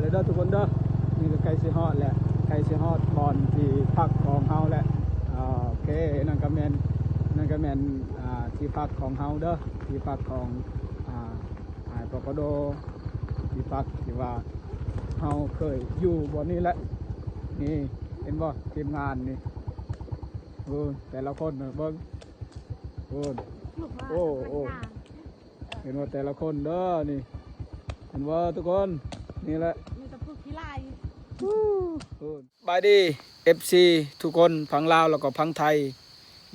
ແລ້ວເດີທຸກຄົນເດີ ນີ້ກໍໃກ້ຊິຮອດແລ້ວ ໃກ້ຊິຮອດບ່ອນທີ່ພັກຂອງເຮົາແລ້ວ. ອ່າ ໂອເຄ ນັ້ນກໍແມ່ນ ນັ້ນກໍແມ່ນ ອ່າ ທີ່ພັກຂອງເຮົາເດີ ທີ່ພັກຂອງ ອ່າ ອ້າຍພະກະໂດ ທີ່ພັກທີ່ວ່າເຮົາເຄີຍຢູ່ບ່ອນນີ້ແຫຼະ. ນີ້ເຫັນບໍ່ ທີມງານນີ້ ໂອ້ ແຕ່ລະຄົນເບິ່ງ ໂອ້ ໂອ້ ໂອ້ ເຫັນບໍ່ແຕ່ລະຄົນເດີນີ້ ເຫັນບໍ່ທຸກຄົນ ນີ້ແຫຼະ ມີແຕ່ຜູ້ຂີ້ລ້າຍ. ສະບາຍດີ ເອັຟຊີ ທຸກຄົນ ຝັ່ງລາວ ແລ້ວກໍຝັ່ງໄທ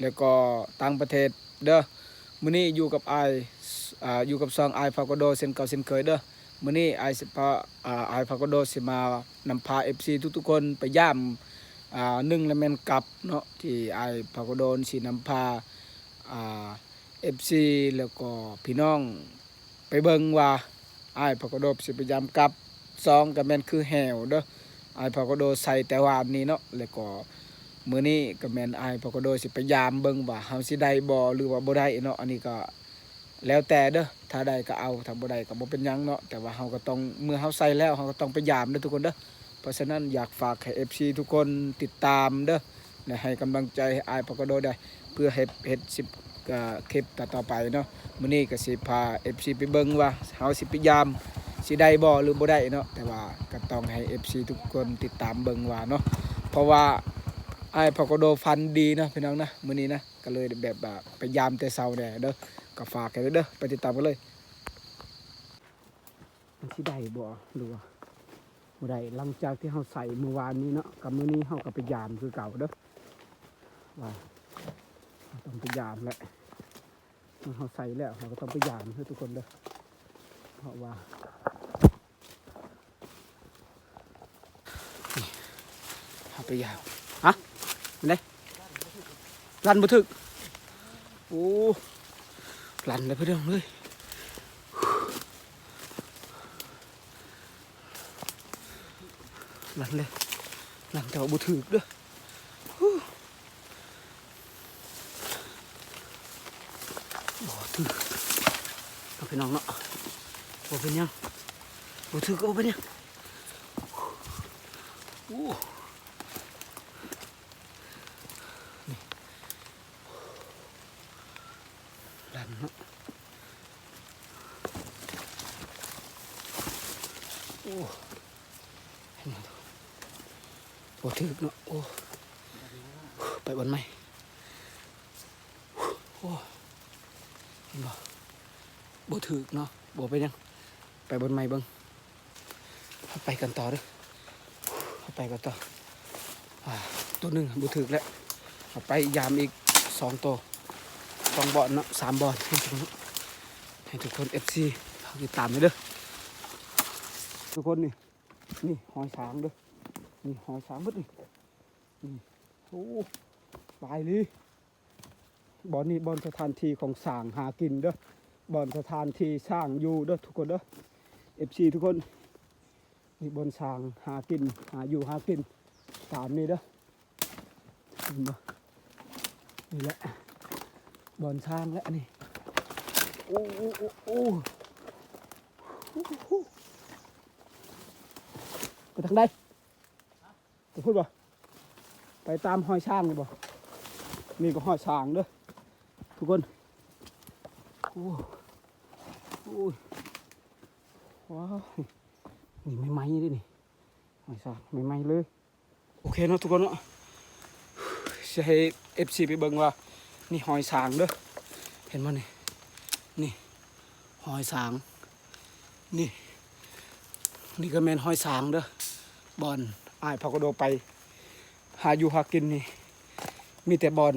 ແລ້ວກໍຕ່າງປະເທດເດີ. ມື້ນີ້ຢູ່ກັບອ້າຍ ອ່າ ຢູ່ກັບຊ່ອງອ້າຍພະກະໂດເຊັ່ນເກົ່າເຊັ່ນເຄີຍເດີ. ມື້ນີ້ອ້າຍຊິພາ ອ່າ ອ້າຍພະກະໂດຊິມານຳພາ ເອັຟຊີ ທຸກໆຄົນໄປຢາມ ອ່າ ໜຶ່ງລະແມ່ນກັບເນາະ ທີ່ອ້າຍພະກະໂດຊິນຳພາ ອ່າ ເອັຟຊີ ແລ້ວກໍພີ່ນ້ອງໄປເບິ່ງວ່າ ອ້າຍພະກະໂດຊິໄປຢາມກັບ ສອງກໍແມ່ນຄືແຫວເດີ ອ້າຍພະກະໂດໃສ່ແຕ່ວານນີ້ເນາະ ແລ້ວກໍມື້ນີ້ກໍແມ່ນອ້າຍພະກະໂດຊິໄປຢາມເບິ່ງວ່າເຮົາຊິໄດ້ບໍ່ ຫຼືວ່າບໍ່ໄດ້ເນາະ. ອັນນີ້ກໍແລ້ວແຕ່ເດີ ຖ້າໄດ້ກໍເອົາ ຖ້າບໍ່ໄດ້ກໍບໍ່ເປັນຫຍັງເນາະ ແຕ່ວ່າເຮົາກໍຕ້ອງ ເມື່ອເຮົາໃສ່ແລ້ວ ເຮົາກໍຕ້ອງໄປຢາມເດີທຸກຄົນເດີ. ເພາະສະນັ້ນ ຢາກຝາກໃຫ້ ເອັຟຊີ ທຸກຄົນຕິດຕາມເດີ ແລະ ໃຫ້ກຳລັງໃຈໃຫ້ອ້າຍພະກະໂດໄດ້ ເພື່ອເຮັດ ເຮັດ ເຮັດ ຄລິບຕໍ່ໆໄປເນາະ. ມື້ນີ້ກໍຊິພາ ເອັຟຊີ ໄປເບິ່ງວ່າເຮົາຊິໄປຢາມ ຊິໄດ້ບໍ່ ຫຼືບໍ່ໄດ້ເນາະ ແຕ່ວ່າກໍຕ້ອງໃຫ້ ເອັຟຊີ ທຸກຄົນຕິດຕາມເບິ່ງວ່າເນາະ ເພາະວ່າອ້າຍພະກະໂດຝັນດີເນາະ ພີ່ນ້ອງນະ ມື້ນີ້ນະ ກໍເລີຍແບບວ່າໄປຢາມແຕ່ເຊົ້າແດ່ເດີ. ກໍຝາກໃຫ້ເດີ ໄປຕິດຕາມກັນເລີຍ. ມັນຊິໄດ້ບໍ່ ຫຼືວ່າບໍ່ໄດ້ ຫຼັງຈາກທີ່ເຮົາໃສ່ມື້ວານນີ້ເນາະ ກັບມື້ນີ້ເຮົາກໍໄປຢາມຄືເກົ່າເດີ ວ່າເຮົາຕ້ອງໄປຢາມແຫຼະ ເມື່ອເຮົາໃສ່ແລ້ວ ເຮົາກໍຕ້ອງໄປຢາມເດີທຸກຄົນເດີ ເພາະວ່າ ນີ້ ເຮົາໄປຢາມ ຮະ ແນວໃດ ລັນບໍ່ຖືກ ໂອ້ ລັນແລ້ວພີ່ນ້ອງເອີຍ ລັນແລ້ວ ລັນແຕ່ວ່າບໍ່ຖືກເດີ ໂອ້ ບໍ່ຖືກເນາະ ພີ່ນ້ອງເນາະ ບໍ່ເປັນຫຍັງ ບໍ່ຖືກກໍບໍ່ເປັນຫຍັງ ໂອ້ ນີ້ ລັນເນາະ ໂອ້ ເຫັນບໍ່ ບໍ່ຖືກເນາະ ໂອ້ ໄປບ່ອນໃໝ່ ໂອ້ ເຫັນບໍ່ ບໍ່ຖືກເນາະ ບໍ່ເປັນຫຍັງ ໄປບ່ອນໃໝ່ເບິ່ງ ເຮົາໄປກັນຕໍ່ເດີ ເຮົາໄປກັນຕໍ່ ອ່າ ໂຕໜຶ່ງບໍ່ຖືກແລ້ວ ເຮົາໄປຢາມອີກສອງໂຕ ສອງບ່ອນເນາະ ສາມບ່ອນ ໃຫ້ທຸກຄົນ ເອັຟຊີ ຝາກຕິດຕາມໃຫ້ເດີ ທຸກຄົນ ນີ້ ນີ້ຮອຍຊ້າງເດີ ນີ້ຮອຍຊ້າງເບິດນີ້ ນີ້ ໂອ້ ຫຼາຍອີ່ຫຼີ. ບ່ອນນີ້ບ່ອນສະຖານທີ່ຂອງຊ້າງຫາກິນເດີ ບ່ອນສະຖານທີ່ຊ້າງຢູ່ເດີທຸກຄົນເດີ ເອັຟຊີ ທຸກຄົນ ນີ້ບ່ອນຊ້າງຫາກິນ ຫາຢູ່ຫາກິນຕາມນີ້ເດີ ເຫັນບໍ່ ນີ້ແຫຼະບ່ອນຊ້າງແຫຼະນີ້ ໂອ້ ໂອ້ ໂອ້ ໂອ້ ໄປທາງໃດ? ໄປພຸ້ນບໍ່? ໄປຕາມຮອຍຊ້າງນີ້ບໍ່? ນີ້ກໍຮອຍຊ້າງເດີທຸກຄົນ ໂອ້ ໂອ້ຍ ວ້າວ ນີ້ໃໝ່ໆເດ້ນີ້ ຮອຍຊ້າງໃໝ່ໆເລີຍ ໂອເຄເນາະທຸກຄົນເນາະ ຊິໃຫ້ເອັຟຊີໄປເບິ່ງວ່າ ນີ້ຮອຍຊ້າງເດີ ເຫັນບໍ່ນີ້ ນີ້ຮອຍຊ້າງ ນີ້ ນີ້ກໍແມ່ນຮອຍຊ້າງເດີ ບ່ອນອ້າຍພາກະໂດໄປຫາຢູ່ຫາກິນນີ້ ມີແຕ່ບ່ອນ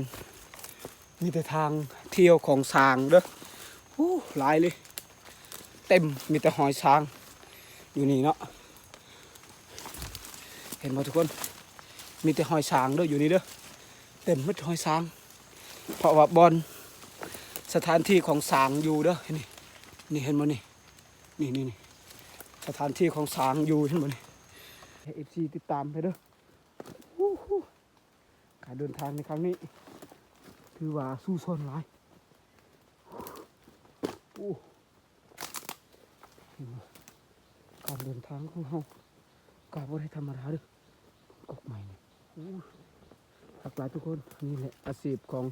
ມີແຕ່ທາງທ່ຽວຂອງຊ້າງເດີ ໂອ້ ຫຼາຍເລີຍ ເຕັມ ມີແຕ່ຮອຍຊ້າງຢູ່ນີ້ເນາະ ເຫັນບໍ່ທຸກຄົນ ມີແຕ່ຮອຍຊ້າງເດີ ຢູ່ນີ້ເດີ ເຕັມໝົດຮອຍຊ້າງ ເພາະວ່າບ່ອນສະຖານທີ່ຂອງຊ້າງຢູ່ເດີ ນີ້ ນີ້ເຫັນບໍ່ນີ້ ນີ້ ນີ້ ນີ້ ສະຖານທີ່ຂອງຊ້າງຢູ່ ເຫັນບໍ່ນີ້ ໃຫ້ເອັຟຊີຕິດຕາມໄປເດີ ໂອ້ໂຫ ການເດີນທາງໃນຄັ້ງນີ້ ຖືວ່າສູ້ຊົນຫຼາຍ ໂອ້ ການເດີນທາງຂອງເຮົາ ປາບໍ່ໄດ້ທຳມະດາເດີ້ ກົກໃໝ່ນີ້. ໂອ້ຍ ຄັກຫຼາຍທຸກຄົນ. ນີ້ແຫຼະອາຊີບຂອງ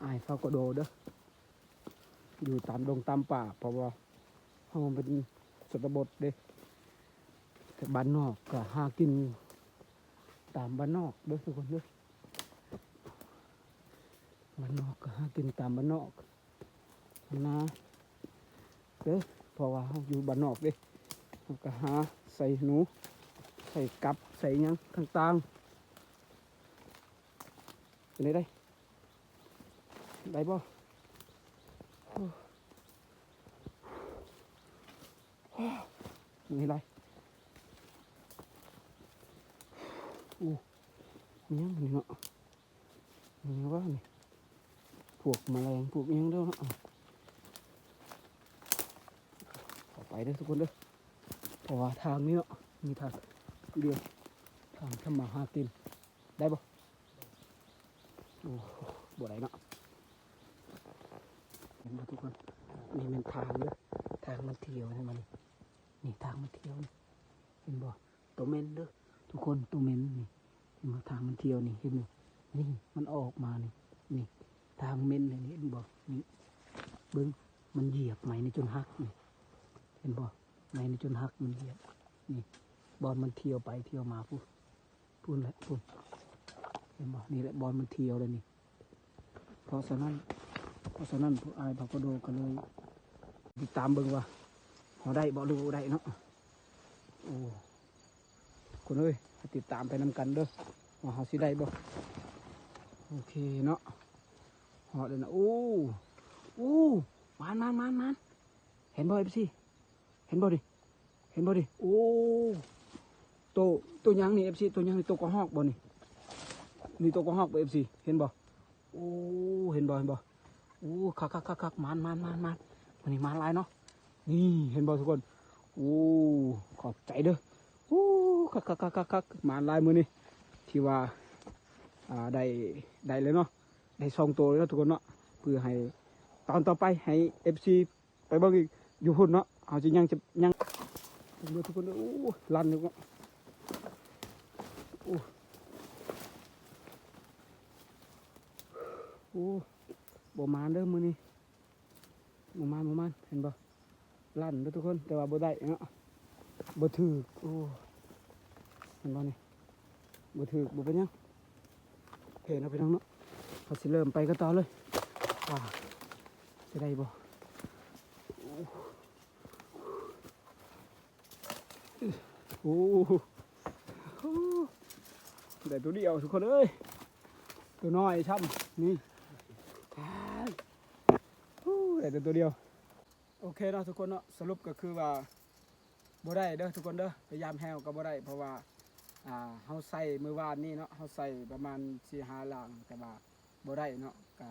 ອ້າຍຟາວກະໂດເດີ້ ຢູ່ຕາມດົງຕາມປ່າ ເພາະວ່າເຮົາເປັນຊົນນະບົດເດ້. ແຕ່ບ້ານນອກກໍຫາກິນຕາມບ້ານນອກເດີ້ທຸກຄົນເດີ້. ບ້ານນອກກໍຫາກິນຕາມບ້ານນອກນາເດີ້ ເພາະວ່າເຮົາຢູ່ບ້ານນອກເດ້. ເຮົາກໍຫາໃສ່ໜູ ໃສ່ກັບ ໃສ່ຫຍັງຕ່າງໆ. ເປັນໄດ້ ໄດ້ບໍ່? ໂອ້ ໂອ້ ເມື່ອຍຫຼາຍ. ໂອ້ ມີຫຍັງນີ້ເນາະ? ມີຫຍັງວະນີ້? ພວກມະແລງ ພວກຫຍັງເດີເນາະ. ເຂົ້າໄປເດີທຸກຄົນເດີ ເພາະວ່າທາງນີ້ເນາະ ມີທາງດຽວ ທາງທຳມາຫາກິນ. ໄດ້ບໍ່? ໂອ້ ບໍ່ໄດ້ເນາະ. ເຫັນບໍ່ທຸກຄົນ? ນີ້ແມ່ນທາງເດີ ທາງມັນທ່ຽວ ເຫັນບໍ່ນີ້? ນີ້ທາງມັນທ່ຽວນີ້ ເຫັນບໍ່? ໂຕເມັນເດີທຸກຄົນ ໂຕເມັນນີ້. ເຫັນບໍ່? ທາງມັນທ່ຽວນີ້ ເຫັນບໍ່? ນີ້ມັນອອກມານີ້ ນີ້ທາງເມັນນີ້ ເຫັນບໍ່? ນີ້ເບິ່ງ ມັນຢຽບໄມ້ນີ້ຈົນຫັກນີ້ ເຫັນບໍ່? ໄມ້ນີ້ຈົນຫັກ ມັນຢຽບນີ້ ບ່ອນມັນທ່ຽວໄປທ່ຽວມາພຸ້ນ ພຸ້ນແຫຼະພຸ້ນ ເຫັນບໍ່? ນີ້ແຫຼະບ່ອນມັນທ່ຽວແລ້ວນີ້. ເພາະສະນັ້ນ ເພາະສະນັ້ນ ພວກອ້າຍພາກະໂດກໍເລີຍຕິດຕາມເບິ່ງວ່າເຮົາໄດ້ບໍ່ ຫຼືບໍ່ໄດ້ເນາະ. ໂອ້ ຄົນເອີຍ ໃຫ້ຕິດຕາມໄປນຳກັນເດີ ວ່າເຮົາຊິໄດ້ບໍ່. ໂອເຄເນາະ ຮອດແລ້ວນະ. ໂອ້ ໂອ້ ມານໆໆໆ ເຫັນບໍ່ ເອັຟຊີ? ເຫັນບໍ່ນີ້? ເຫັນບໍ່ນີ້? ໂອ້ ໂຕ ໂຕຫຍັງນີ້ ເອັຟຊີ? ໂຕຫຍັງນີ້? ໂຕກະຮອກບໍ່ນີ້? ນີ້ໂຕກະຮອກບໍ່ ເອັຟຊີ? ເຫັນບໍ່? ໂອ້ ເຫັນບໍ່ ເຫັນບໍ່? ໂອ້ ຄັກໆໆໆ ມານໆໆໆ ມື້ນີ້ມານຫຼາຍເນາະ. ນີ້ເຫັນບໍ່ທຸກຄົນ? ໂອ້ ຂອບໃຈເດີ. ໂອ້ ຄັກໆໆໆ ມານຫຼາຍມື້ນີ້ ທີ່ວ່າ ອ່າ ໄດ້ ໄດ້ເລີຍເນາະ ໄດ້ສອງໂຕເລີຍເນາະທຸກຄົນເນາະ. ເພື່ອໃຫ້ຕອນຕໍ່ໄປໃຫ້ ເອັຟຊີ ໄປເບິ່ງອີກຢູ່ພຸ້ນເນາະ ເຮົາຊິຍັງ ຈະຍັງ ເບິ່ງເດີທຸກຄົນເດີ. ໂອ້ ລັນຢູ່ເນາະ ໂອ້ ໂອ້ ບໍ່ມານເດີມື້ນີ້ ບໍ່ມານ ບໍ່ມານ ເຫັນບໍ່? ລັນເດີທຸກຄົນ ແຕ່ວ່າບໍ່ໄດ້ເນາະ ບໍ່ຖືກ. ໂອ້ ເຫັນບໍ່ນີ້? ບໍ່ຖືກ ບໍ່ເປັນຫຍັງ. ໂອເຄເນາະ ພີ່ນ້ອງເນາະ ເຮົາຊິເລີ່ມໄປກັນຕໍ່ເລີຍ ວ່າຊິໄດ້ບໍ່. ໂອ້ ໂອ້ ໄດ້ໂຕດຽວທຸກຄົນເອີຍ ໂຕນ້ອຍຊ້ຳນີ້ ໂອ້ ໄດ້ແຕ່ໂຕດຽວ. ໂອເຄເນາະທຸກຄົນເນາະ ສະຫຼຸບກໍຄືວ່າບໍ່ໄດ້ເດີທຸກຄົນເດີ ພະຍາຍາມແຮ່ວກໍບໍ່ໄດ້ ເພາະວ່າ ອ່າ ເຮົາໃສ່ມື້ວານນີ້ເນາະ ເຮົາໃສ່ປະມານສີ່ຫ້າຫຼັງ ແຕ່ວ່າບໍ່ໄດ້ເນາະ ກະ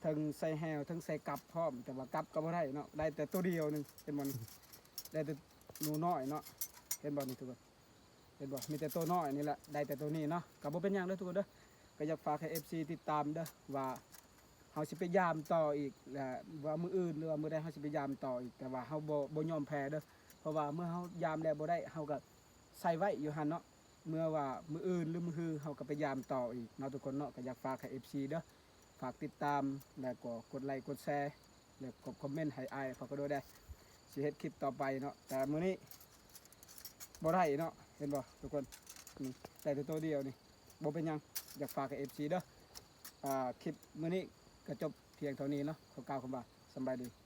ເທິງໃສ່ແຮ່ວເທິງໃສ່ກັບພ້ອມ ແຕ່ວ່າກັບກໍບໍ່ໄດ້ເນາະ ໄດ້ແຕ່ໂຕດຽວໜຶ່ງ ເຫັນບໍ່ນີ້? ໄດ້ແຕ່ໜູນ້ອຍເນາະ ເຫັນບໍ່ນີ້ທຸກຄົນ? ເຫັນບໍ່? ມີແຕ່ໂຕນ້ອຍນີ້ແຫຼະ ໄດ້ແຕ່ໂຕນີ້ເນາະ ກໍບໍ່ເປັນຫຍັງເດີທຸກຄົນເດີ. ກໍຢາກຝາກໃຫ້ ເອັຟຊີ ຕິດຕາມເດີ ວ່າເຮົາຊິໄປຢາມຕໍ່ອີກ ແລະ ວ່າມື້ອື່ນ ຫຼືວ່າມື້ໃດເຮົາຊິໄປຢາມຕໍ່ອີກ ແຕ່ວ່າເຮົາບໍ່ ບໍ່ຍອມແພ້ເດີ ເພາະວ່າເມື່ອເຮົາຢາມແລ້ວບໍ່ໄດ້ ເຮົາກໍໃສ່ໄວ້ຢູ່ຫັ້ນເນາະ ເມື່ອວ່າມື້ອື່ນ ຫຼືມື້ຮື ເຮົາກໍໄປຢາມຕໍ່ອີກເນາະທຸກຄົນເນາະ. ກໍຢາກຝາກໃຫ້ ເອັຟຊີ ເດີ ຝາກຕິດຕາມ ແລະ ກໍກົດໄລກົດແຊ ແລະ ກໍຄອມເມັນໃຫ້ອ້າຍພາກະໂດແດ່ ຊິເຮັດຄລິບຕໍ່ໄປເນາະ. ແຕ່ມື້ນີ້ບໍ່ໄດ້ເນາະ ເຫັນບໍ່ທຸກຄົນ? ນີ້ໄດ້ແຕ່ໂຕດຽວນີ້ ບໍ່ເປັນຫຍັງ ຢາກຝາກໃຫ້ ເອັຟຊີ ເດີ. ອ່າ ຄລິບມື້ນີ້ກໍຈົບພຽງເທົ່ານີ້ເນາະ ຂໍກ່າວຄຳວ່າສຳບາຍດີ.